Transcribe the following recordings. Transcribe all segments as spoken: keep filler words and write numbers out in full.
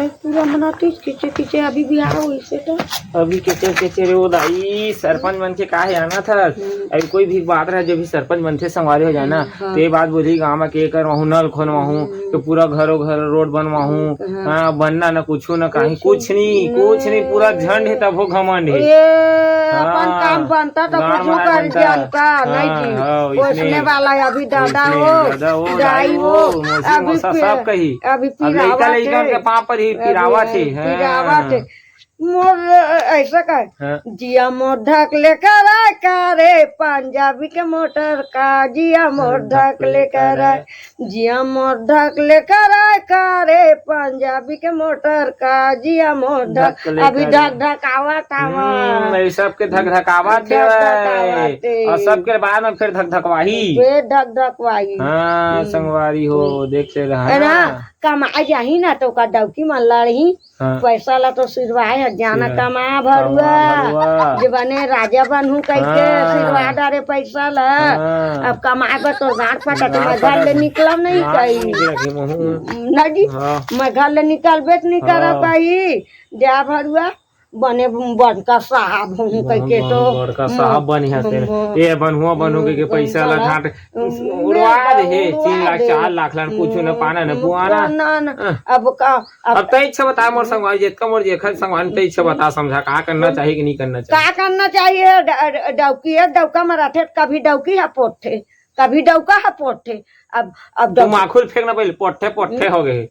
पूरा मनातीस किचे किचे, अभी बिहाव होइस हे तो। अभी किचे किचे रे ओ दाई, सरपंच मन के काहे आना था? हम्म। अभी कोई भी बात रहे, जो भी सरपंच बनथे, संगवारी हो जाना। हम्म, हाँ। ते बात बोली, गाँव में के करवाहूँ, नल खोनवाहूँ, हम्म। तो पूरा घरो घर रोड बनवाहूँ। हाँ। हाँ, बनना न कुछु न कहीं, कुछ कुछ नहीं, नहीं। कुछ नहीं, पूरा झंड हे, तब हो घमंड हे। ये अपन हाँ, काम बनता तो गाँव कुछ में कर बनता। जान का, नहीं हाँ, जी। हाँ, ओइसने। ओइसने वाला अभी दादा ओइसने, हो, दादा हो, दाई दाई हो, हो, मौसी, अभी मौसा पि-, सब कही। अभी अब लइका पिरावत लइकन हे। के पाँव पर ही अभी पिरावत हे, हाँ। पिरावत हे। मोर ऐसा का, हाँ। जिया मोर ढकले करा का रे, पंजाबी के मोटर का, जिया मोर ढकले करा, जिया मोर ढकले करा का रे, पंजाबी के मोटर का, जिया मोर ढक-, ढकले अभी करा। ढक ढकावत हवा। हम्म, ये सबके धक धकावत हे। धक धकावत हे। और सबके बाद में फिर धक धकवाही। फिर धक धकवाही। हाँ, हम्म। संगवारी हो, देखते रहा है ना? ना, कमाए जाही ना तो का डौकी मन लड़ही। हाँ। पैसा ला तो सिरवाए ह, जाना सिरवाए। कमा भरुआ। कमा भरुआ। जे बने राजा बनहूँ कहिके हाँ। सिरवा डारे पैसा ला। हाँ। अब कमाए बर तोर गांठ फटत, गांठ मैं घर ले फटत। निकलब नहीं गांठ कही। निकलत हे महूँ। ना जी, हाँ। मैं घर ले निकलबे त नहीं हाँ। करब कही। जा भरुआ, बने बड़का साहब हूँ कहिके तो। बड़का साहब बनिहा तेन। हम्म। ए बनहुआ बनहूँ कहिके हम्म, पैसा ला साला। घाट हम्म, उड़वा दे हे, उड़वा तीन लाख, दे। चार लाख ला, कुछ न हम्म, पाना न पुआना। ना, ना। हाँ। अब का, अब अब तैं इच्छा बता मोर संगवारी, जेतका मोर जेखर संगवारी, तैं इच्छा बता, समझा का करना चाहिए कि नहीं करना चाहिए? का करना चाहिए? ड-, ड-, डौकी हे, डौका म रथे, कभी डौकी ह पोटथे, कभी डौका ह पोटथे। अब, अब तुम डौकी आखुल फेंकना पहले, पोटथे, पोटथे हो गए।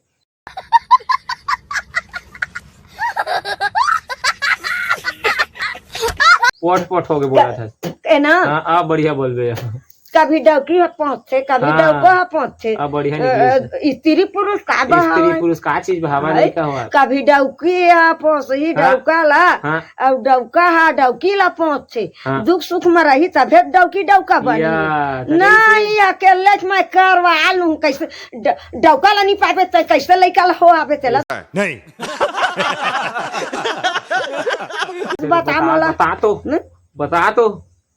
पोट, पोट हो गए बोला था। ए ना? हाँ, आप बढ़िया बोल रहे हो। कभी डौकी ह पोंछथे, कभी हाँ। डौको ह पोंछथे। अब बढ़िया अ, निकले से। स्त्री पुरुष का बहाव स्त्री हे? पुरुष का चीज बहावा है? नहीं का हुआ? कभी डौकी ह पोंछही हाँ। डौका ला, हाँ। अब डौका ह डौकी ला पोंछथे। हाँ। दुख सुख में रही तभे डौकी डौका बनी। या, त नहीं, कैसे? अकेले मैं करवा लूँ, कैसे ड-, डौका ला नहीं पाबे त कैसे लइका ला हो आबे तेला? नहीं। बता बता, मोला। बता तो। न? बता तो।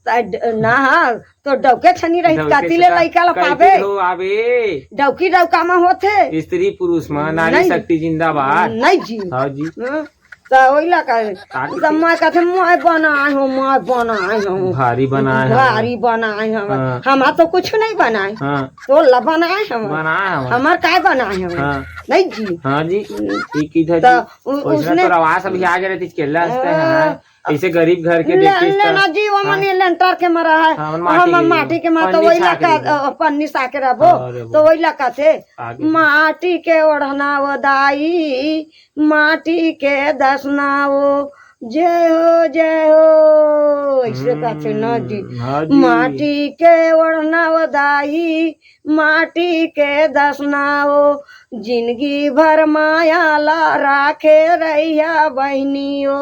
त ड-, ना, हाँ, तो डौके छनी रही, डौके काती से ले का-, लइका ला कैसे पाबे? हो आबे? डौकी डौका में होथे। स्त्री पुरुष में, नारी नहीं। शक्ति जिंदाबाद। नहीं जी। हाँ जी। हाँ, त ओइला का, काती त से। मैं कहते, "मैं बनाए हूँ, मैं बनाए हूँ।" भारी बनाए हूँ। भारी बनाए हूँ। हाँ। हम तो कुछ नहीं बनाए। हाँ। तो ला बनाए हूँ। बनाए हूँ। हमार काय बनाए हूँ? हाँ। नहीं जी। हाँ जी। हम्म। ठीक, ठीक है त जी। उ-, वैसे उसने तोर आवाज अभी आगे रहती, केला हंसते हैं। हाँ। ऐसे गरीब घर के ले-, देखिस त। लेना जी, वो हाँ। मने लेंटर के मरा है। हाँ, मन माटी हम के माटी के मरा, तो पन्नी वही छाक लगा, रही है। अ, पन्नी साके रहबो, हाँ, रहबो। तो वही लगा थे। आगे। माटी के ओढ़ना वो दाई, माटी के दसना वो, जय हो, जय हो, ऐसे कहते ना जी। हम्म, हाँ जी। माटी के ओढ़ना वो दाई, माटी के दसना वो, जिंदगी भर माया ला राखे रहिया बहिनी ओ,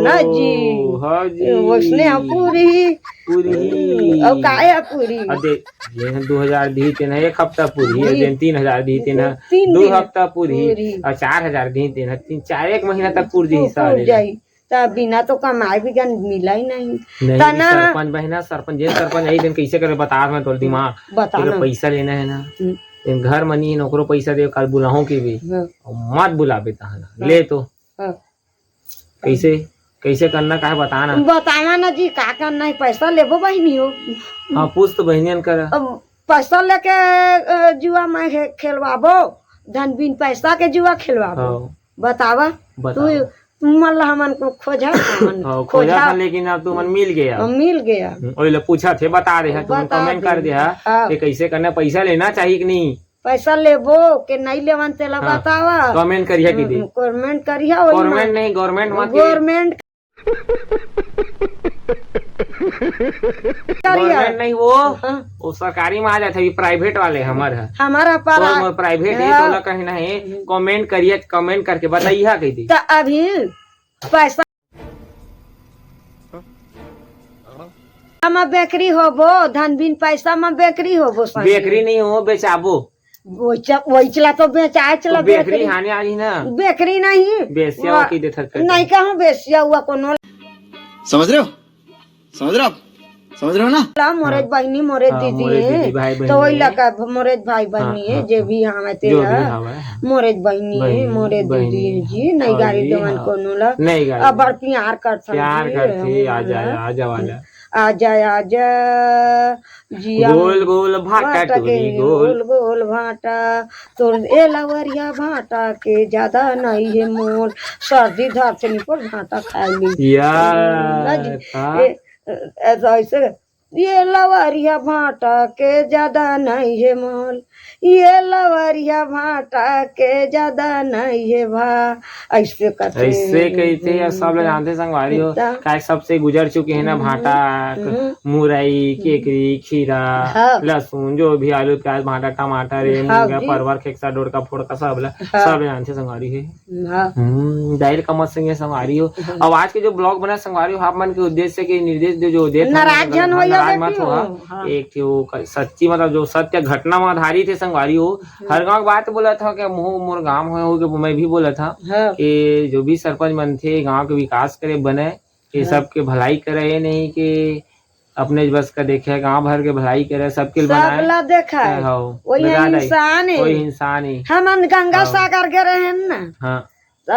ना जी। हाँ जी। वैसने हम पूरी। पूरी। और काहे पूरी? अब देख, ये दो हजार दी, तेन एक हफ्ता पूरी, जी। अब तीन हजार दी, तेन तीन दो दिन हफ्ता पूरी, पूरी। और चार हजार दी, तेन तीन, चार, एक महीना तक पूरी, पूरी सारे। जाई। त बिना तो कमाए भी गन मिला ही नहीं। नहीं, त ना सरपंच बहिना, सरपंच, जे सरपंच यही दिन कैसे करे, बता मैं तोर दिमाग। बता तेरे ना। पैसा लेना है ना। हम्म। तेन घर मनी है, ओकरो पैसा दे, कल बुलाहूं के भी। हाँ। मत बुलाबे तहन। हाँ। ले तो। हाँ। कैसे, कैसे करना का है, बता ना। बतावा ना जी, का करना है, पैसा लेबो बहिनी हो। हाँ, पूछ तो बहिनियन करा। अब पैसा लेके, अ, जुआ में खे-, खेलवाबो, धन बिन पैसा के जुआ खेलवाबो। हाँ। बतावा, बतावा। तू, तू मन ला हमन को खोजा, हमन हाँ, खोजा खोजा। था, लेकिन अब तुमन मिल गया। हम मिल गया। हम्म, ओइला पूछा थे, बता दे है, तुमन बता कमेंट कर दे। दे है हाँ। कि कैसे करना, पैसा लेना चाहिए कि नहीं? पैसा लेबो के नहीं लेवन, तेला हाँ। बतावा। कमेंट करिया कि दे। हम्म, कमेंट करिया, वही कमेंट ना। नहीं, गवर्नमेंट मत के। गवर्नमेंट करिया। गवर्नमेंट नहीं वो, हाँ। वो सरकारी में आ जाथे, अभी प्राइवेट वाले हमर है। हमारा पारा। तो मोर प्राइवेट है, हाँ। तोला कहीं नहीं, हम्म। कमेंट करिया, कमेंट करके बताइया कह दे। त अभी पैसा म बेकरी होबो, धन बिन पैसा म बेकरी होबो, सही। बेकरी नहीं हो, बेचाबो। वही च-, वही चला तो बेचाए चला तो बेकरी बेकरी। हाने आ रही ना। बेकरी नहीं। बेसिया वाह। की दे थक नहीं कहूँ बेसिया हुआ कोनो। समझ रहे हो? समझ रहे हो आप? समझ रहे हो ना? ला मोरे हाँ। बहिनी, मोरे हाँ, दीदी मोरे है। दीदी, भाई बहिनी तो वही है। लगा मोरे भाई बहिनी हाँ, है, हाँ, जे हाँ। भी हवे जो भी तेला। हवे। मोरे बहिनी है, बहिनी, मोरे दीदी बहिनी है है। जी, नहीं हाँ गारी जी, देवन हाँ। कोनो ला। नहीं गारी अब बड़ देवन। प्यार करथन प्यार जी, करथे, हम आ जा, ला। आ जा वाला। आ जा, आ जा, जिया गोल गोल भाटा भाटा टूरी के गोल। गोल गोल भाटा, तोर ए लवरिया भाटा के ज्यादा नहीं है मोल। सर्दी धरथे निपोर भाटा खाए ली। या, ना जी, हाँ। ए, ए, ऐसा, ऐसे, ये लवरिया भाटा के ज्यादा नहीं है मोल, ये लवरिया भाटा के ज्यादा नहीं है भा, ऐसे करथे। ऐसे कहिथे या सब ले जानथे संगवारी हो, त काहे सबसे गुजर चुके हैं ना हम्म, भाटा, हम्म। मुरई, हम्म। केकरी, खीरा, हाँ। लहसुन, जो भी आलू, प्याज, भाटा, टमाटर, ये हाँ मुनगा, जी। परवर, खेकसा, डोड़का, फोड़का, सब ला, हाँ। सब ले जानथे संगवारी हो। हाँ। हम्म, दाई ल कमत संगे संगवारी हो। हाँ। अब आज के जो vlog बना संगवारी हो, आप मन के उद्देश्य के निर्देश दे जो देत हन, नाराज झन होइया नाराज मत बेटी हो। हो। हाँ। एक ठे वो क-, सच्ची मतलब जो सत्य घटना म आधारित है संगवारी हो। हम्म। हर गांव के बात बोलत हव कि मोर, मोर गांव हो, हो के मैं भी बोलत हव हाँ। कि जो भी सरपंच बनथे, गांव के विकास करे, बने, ये हाँ। सबके भलाई करे, ये नहीं कि अपने बस का देखे, गांव भर के भलाई करे, सबके सब बनाए। ला देखा है। हाँ, वही बता दाई। इंसान है। वही इंसान है। हमन गंगा हाँ। सागर गे रहेन ना। हाँ। त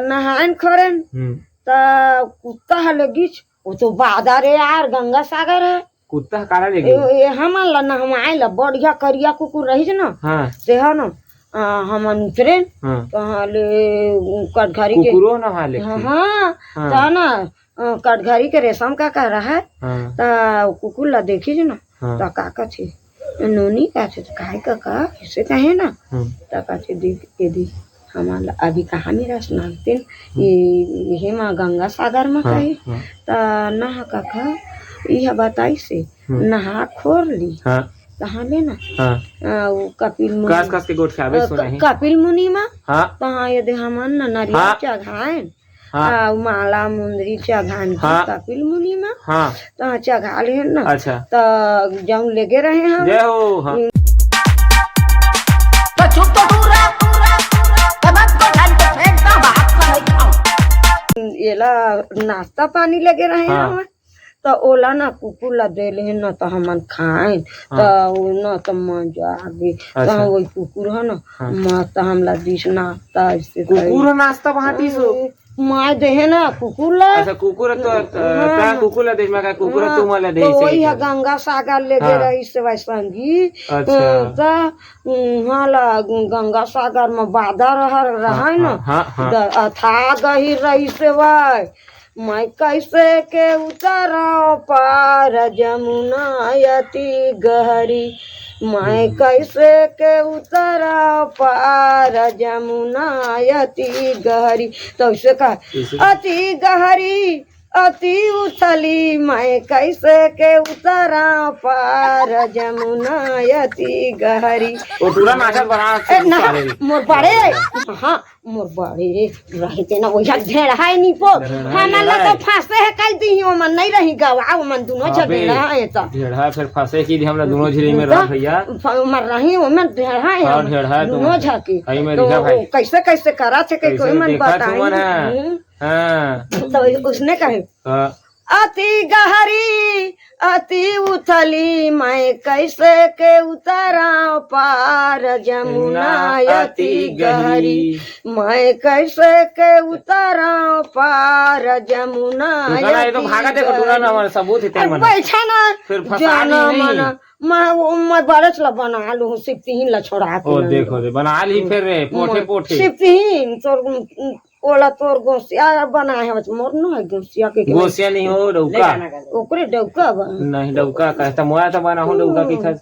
नहायन खोरेन। हम्म। त कुत्ता ह लगिच, वो तो बादर है यार, गंगा सागर है। कुत्ता ह काला ले ए, गे? ए, हमन ला नहवाए ला बढ़िया करिया कुकुर रहिस ना। हाँ। ते ह ना, आ, हमन उतरेन। हाँ। कहाँ ले कटघरी के कुकुरो नहा ले हाँ, के? हाँ। हाँ। त ना, अ, कटघरी के रेशम का कह रहा है, हाँ। त कुकुर ला देखिस ना, हाँ। त का कथे, नोनी कथे, त काहे कका, ऐसे कहे ना, हम्म। त कथे, "देख, ये देख, हमन ला अभी कहाँ मिरस नानतेन, हम्म। ये, ये मा गंगा सागर मा हाँ, कहे, हाँ। त ना कका, इह बताइस हे, हम्म। नहा खोर ली, हाँ। तहाँ ले ना, हाँ। अ, वो कपिल मुनि, कस, कस के गोठियाबे अ, सुना क-, ही। कपिल मुनि मा, हाँ। तहाँ ये दे हमन ना नरिया हाँ। चघाएन, हाँ। आ, माला मुंदरी चघान की हाँ। कपिल मुनि मा। हाँ। त चघा लेन ना। अच्छा। त जौन लेगे रहे हम। जय हो, हाँ। तो चुप तो दूर रह, तब को ढंग से फेंक दो, बात को नहीं खाओ। एला नाश्ता पानी लेगे रहे हाँ। हम। त ओला ना कुकुर ला दे लेन ना त हमन खाएन। त हाँ। ओ ना त मजा आ गे। त अच्छा। वही कुकुर ह ना, हाँ। मस्त हमला दिस नाश्ता ऐसे कुकुर करी। ह नाश्ता बांटिस हो? माय देहे ना कुकुर ला। अच्छा, कुकुर तो, त-, हाँ। तैं कुकुर ला देस, मैं कहा कुकुर हाँ, तुम ला तो देस, वही सही है, कहा। गंगा सागर ले गे हाँ। रहिस वैष्णव जी। अच्छा। अ, त उहाँ ला गंगा सागर में बादर हर हाँ, रहा है ना, हाँ, हाँ, हाँ। द-, अथाह गहिर रहिस वै। मैं कैसे के उतरव पार जमुना अति गहरी, मैं हम्म। कैसे के उतरव पार जमुना अति गहरी। तो ऐसे कहा, कैसे? अति गहरी, अति उथली, मैं कैसे के उतरव पार जमुना अति गहरी। वो टूरा नाचत बना ए, ना, सारे। मोर बड़े, हाँ, मोर बड़े रहिते ना, वही ढेढ़ा है नीपो। ढेढ़ा हमन ला है। तो फांसे है, कह दी ही, ओमन नहीं रही गवा, ओमन दोनों हाँ बे, झगड़ा है तो। ढेढ़ा फिर फांसे की दी, हमला दोनों झिली में तो रह भैया। फ-, ओमन रही, ओमन ढेढ़ा है, हाँ, हम ढेढ़ा है दोनों तुम। झकी। सही में तो दिखा भाई। कैसे, कैसे करा थे, कैसे कोई मन देखा बताई। तुमन है? हम्म। हाँ। तो उसने कहे, हाँ। अति गहरी, अति उथली, मैं कैसे के उतरव पार जमुना अति गहरी, मैं कैसे के उतरव पार जमुना तुमका ना, ये तो अति भागा देखो, टूरा ना गहरी। हमारे सबूत ही तेरे अरे मन। बैठा ना, फिर फंसा जाना नहीं। मना, मैं, वो, मैं बरस ला बना लूँ, सिप्तिहीन ला छोड़ा के ओ, ना। देखो रे, बना ली फिर रे, पोठे, मैं पोठे। सिप्तिहीन, तोर ओला तोर गोसिया बनाए हवस, मोर न है गोसिया के, के गोसिया नहीं हो, डौका। ओकरे डौका बा। नहीं, डौका कहता, मोला तो बना हो डौका की खस।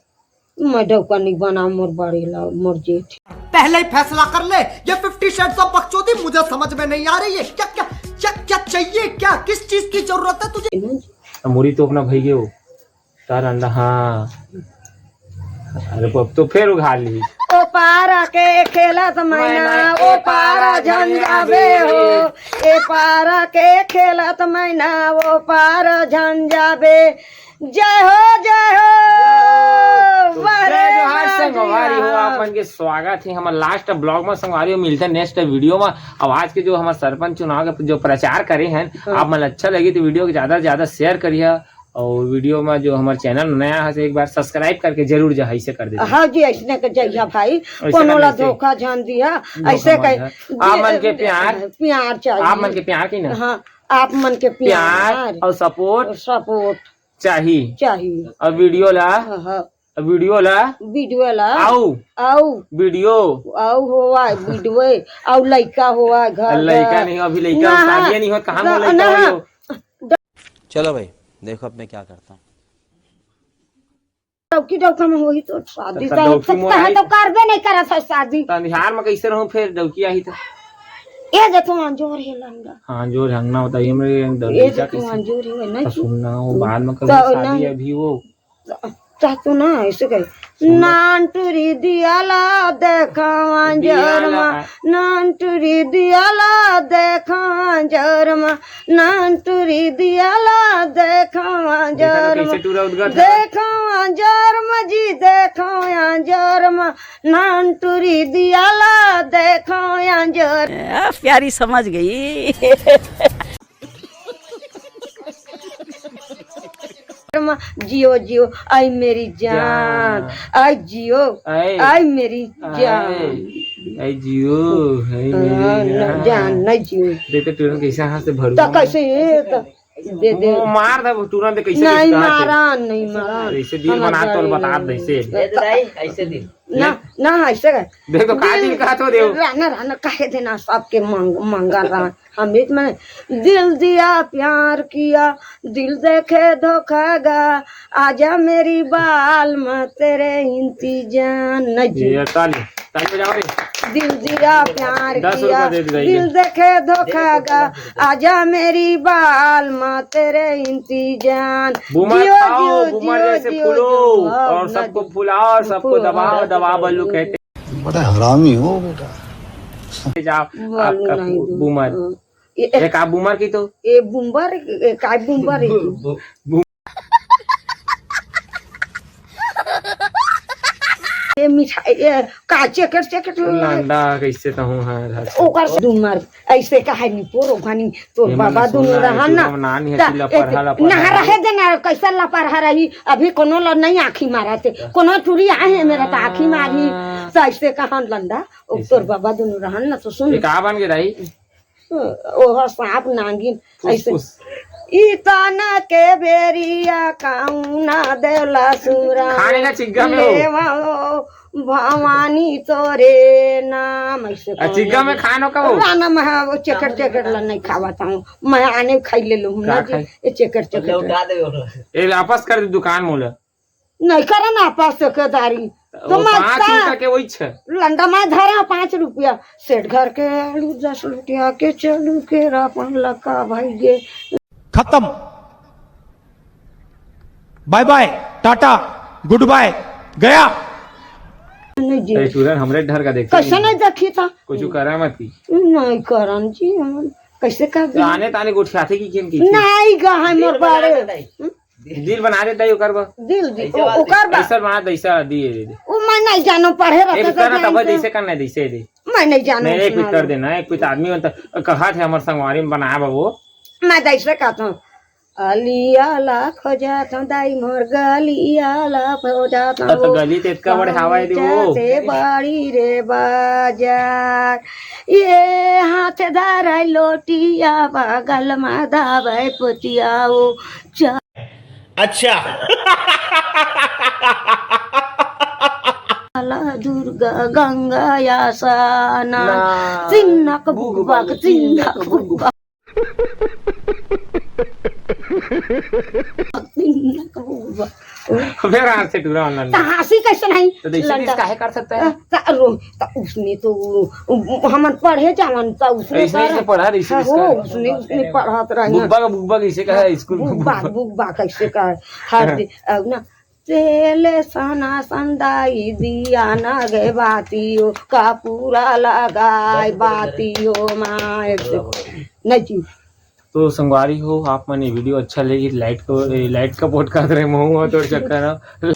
मैं डौका नहीं बना, मोर बड़ी ला, मोर जेठ। पहले ही फैसला कर ले, ये फिफ्टी शेड्स ऑफ बकचोदी मुझे समझ में नहीं आ रही है। क्या, क्या, क्या, क्या चाहिए, क्या, किस चीज की जरूरत है तुझे? अब मुड़ी तो अपना भई हो। तार अंडा, हाँ। अरे, अब तो फेर उघार ली। ओ पारा के खेलत मैना, मैना, ओ पारा झन जाबे हो। ए पारा के खेलत मैना, ओ पारा झन जाबे। जय हो, जय हो। तो वाह रे जय जोहार वाह, संगवारी हो, जय हो। आप मन के स्वागत है हमर last vlog में संगवारी हो। मिलते हैं next video में। अब आज के जो हमर सरपंच चुनाव के जो प्रचार करे हैं, हाँ। आप मन अच्छा लगी तो video के ज्यादा से ज्यादा share करिए। और वीडियो में जो हमारे चैनल नया है, तो एक बार सब्सक्राइब करके जरूर जा, ऐसे कर देते। हाँ जी, ऐसने के जइहा भाई, ऐसे कोनो कर ला ऐसे। धोखा जान दिया, धोखा ऐसे मत कह जा। आप मन के प्यार, प्यार चाहिए। आप मन के प्यार की ना। हाँ, आप मन के प्यार प्यार और सपोर्ट सपोर्ट चाहिए। चाहिए। और वीडियो ला, हाँ, हाँ। और वीडियो ला, वीडियो ला। आऊ। आऊ। वीडियो। आऊ होवा, वीडियो। आऊ लइका होवा, घर लइका घर। नहीं, अभी लइका ना, शादी नहीं होत, कहाँ ना, में लइका ना। हो? चलो भाई, देखो अब मैं क्या करता हूँ। डौकी डौका में होही तो शादी तो तो डौकी मोर कहे आई। तो करबे नहीं करत है शादी। तो अंधियार में कैसे रहूं फिर डौकी आही तो? ए जे तू अंजोर हे लंगा। हाँ, अंजोर हंगना होता है, ये मेरे डर ए जे तू अंजोर हे नहीं तो। सुनना हो, बाद में कभी तो शादी ना। अभी वो। तो तू ना ऐसे कहे। सुनना। नान टुरी दियाला देखा अंजोर दियाला। में, नान टुरी दियाला देखा अंजोर में। नान टुरी दियाला देखा देखा तो अंजोर कैसे में। टूरा उदगत है। देखा अंजोर में जी, देखा अंजोर में। नान टुरी दियाला देखा अंजोर। आ, प्यारी समझ गई। में। जियो जियो, आई मेरी जान, जान। आई जियो, आई। आई मेरी जान। आई जियो, आई मेरी हाँ, न, जान। जान, नहीं जियो। देख तो टूरन कैसे हाथ से भरू। तो कैसे ये तो दे दे। वो मार दे, वो टूरन दे कैसे नहीं किसका हाथ से। मारा, नहीं मारा। ऐसे दिल हमार बना तो जान बता नहीं। दे से। दे दे दाई, ऐसे दिल। ना, ना, ऐसे कर। देख तो का दिल का तो देव। रहना, रहना, कहे देना सबके मंग-, मंगल रहा। हम एक में दिल दिया, प्यार किया, दिल देखे धोखा गा, आजा मेरी बाल में तेरे इंतजाम। नहीं जी। ये ताली, ताली बजाओ रे। दिल दिया, प्यार दस रुपया किया, दे दी जाइए। दिल देखे धोखा गा, आजा मेरी बाल में तेरे इंतजाम। बूमर जियो, खाओ, जियो, बूमर जियो, जैसे जियो, फूलो, जियो। और ना सबको जी। फुलाओ और सबको फुलाओ। दबाओ, दबा बल्लू कहते। बड़ा हरामी हो बेटा। जाओ, बोलू आपका नहीं बू-, दूँ। बूमर। हाँ। ये एक आप बूमर की तो। ये बूमर, ये काय बूमर है? बू-, बू-, बू-, ये मिठाई, ये का चेकर, चेकर लंडा कैसे कहूँ, हाँ, हाँ। ओकर बूमर, ऐसे कहे नहीं, पोरो खानी, तोर ये बाबा मन दोनों सुनना है, रहन ना। तू नान है, ता-, तिला पढ़ा ला, ना पढ़ा ला। रहे देना, कैसा ला पढ़ा रही, अभी कोनो ला नहीं आँखी मारा थे, कोनो टूरी आए हैं मेरा तो आँखी मारी, हाँ। तो ऐसे कहा लंडा, ओ, ऐसे। तोर बाबा दोनों रहन ना, तो सुन। ये का बन के रही? ओह सांप नागिन फुस, ऐसे। फुस। ई ताना के बेरिया काउना देवला सुरा। खाने का चिग्गा में हो। लेवा हो भवानी तोरे नाम ऐसे आ, चिग्गा में खानो का हो? राना में हाँ, वो चेकर, चेकर ला नहीं खावा था हूँ। मैं आने खाई ले लूँ ना का जी। खाई? ये चेकर, चेकर। उठा दे वो। ये वापस कर दे दुकान मोला। नहीं करे ना पास सेकेदारी। तो वो मैं पाँच का रुपया के वही छे। लंडा मैं धरा पाँच रुपया। सेठ घर के आलू दस रुपया के चलू के रापन लका भाई गे। खत्म। बाय बाय, टाटा, गुड बाय, गया। नहीं जी। तो ये student हमरे ढर का देखते कैसे नहीं। नहीं देखी था? कुछ करा मत की। नहीं करन जी हम। कैसे कर तो दी? आने ताने गोठियाथे की किन की थी? नहीं गा है मोर बारे। दिल बना देता है ओकर बा। दिल दी, ऐसे ओ-, बात ओकर बा। ऐसा बना दे, ऐसा दिए दे दे। वो मैं नहीं जानो, पढ़े रहते एक तो करना तब जानते। जैसे करना है, जैसे दे। मैं नहीं जानो नहीं, नहीं, कुछ सुना कर दो। देना है, कुछ आदमी बनता, कहा थे हमारे संगवारी में बनाया बा वो। मैं तो ऐसे कहता हूँ, अलिया ला खोजात हूँ, दाई मोर गलिया ला खोजात हूँ। तो गली ते इतका बड़े हवा है, दे वो। से बड़ी रे बाजार, ये हाथ धराई लोटिया, बगल में दाबाई पोतिया, ओ चा- अच्छा। काला दुर्गा गंगा यासना। ना। सिन्नक बुकबक, सिन्नक बुकबक। सिन्नक बुकबक। फिर हाथ से टूरा online। तो हंसी कैसे नहीं? तो जैसे लंडा। काहे कर सकता है? ता-, रो-, ता उसने तो, उ-, हमन पढ़े जावन, ता उसने ऐसे, ऐसे पढ़ा। पढ़ा, ऐसे हाँ, इसका हो, है। उसने, उसने पढ़ात रही। बुकबा का बुकबा कैसे कहा है स्कूल में? बुकबा, बुकबा कैसे कहा है? हर हाँ। दे-, अब ना, तेले सना संदाई दिया ना गे बातियों का पूरा लगाए बातियों माए। नहीं जी। तो संगवारी हो, आप मन ये video अच्छा लगी, like को, ए, like का पोट कर रहे, महू हो तोर चक्कर हो।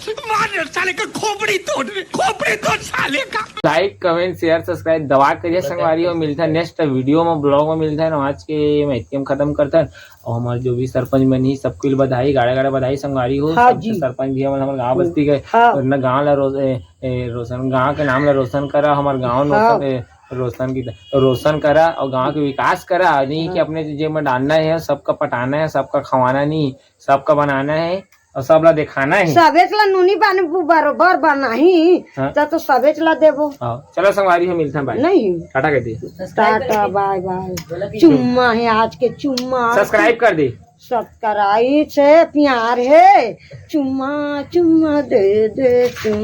साले का खोपड़ी तोड़ रे, खोपड़ी तोड़ साले का। Like, comment, share, subscribe दबा करिए संगवारी हो। मिलता है next video में, blog में मिलता है ना। आज के मैं इतने में खत्म करता है। और हमारे जो भी सरपंच बनी, सबके लिए बधाई, गाड़ा गाड़ा बधाई संगवारी हो। हाँ सब जी। सरपंच भी हमारे गाँव बस्ती के हाँ। और ना गाँव ला रोज ए, ए, रोशन, गाँव के नाम ला रोशन करा, हमारे गाँव हाँ। रोशन ए, रोशन की रोशन करा और गाँव के विकास करा। नहीं कि हाँ। अपने जेब में डालना है, सबका पटाना है, सबका खवाना नहीं, सबका बनाना है और सबला दिखाना है। सबेच ला नूनी बानी बरोबर बनाही। हाँ। त तो सबेच ला देबो। हाँ, चलो संगवारी हो, मिलता है, bye। नहीं। टाटा कर दिए। Tata, bye bye। चुम्मा है आज के चुम्मा। Subscribe कर दी। Subscribe से प्यार है। चुम्मा चुम्मा दे दे चुम्मा।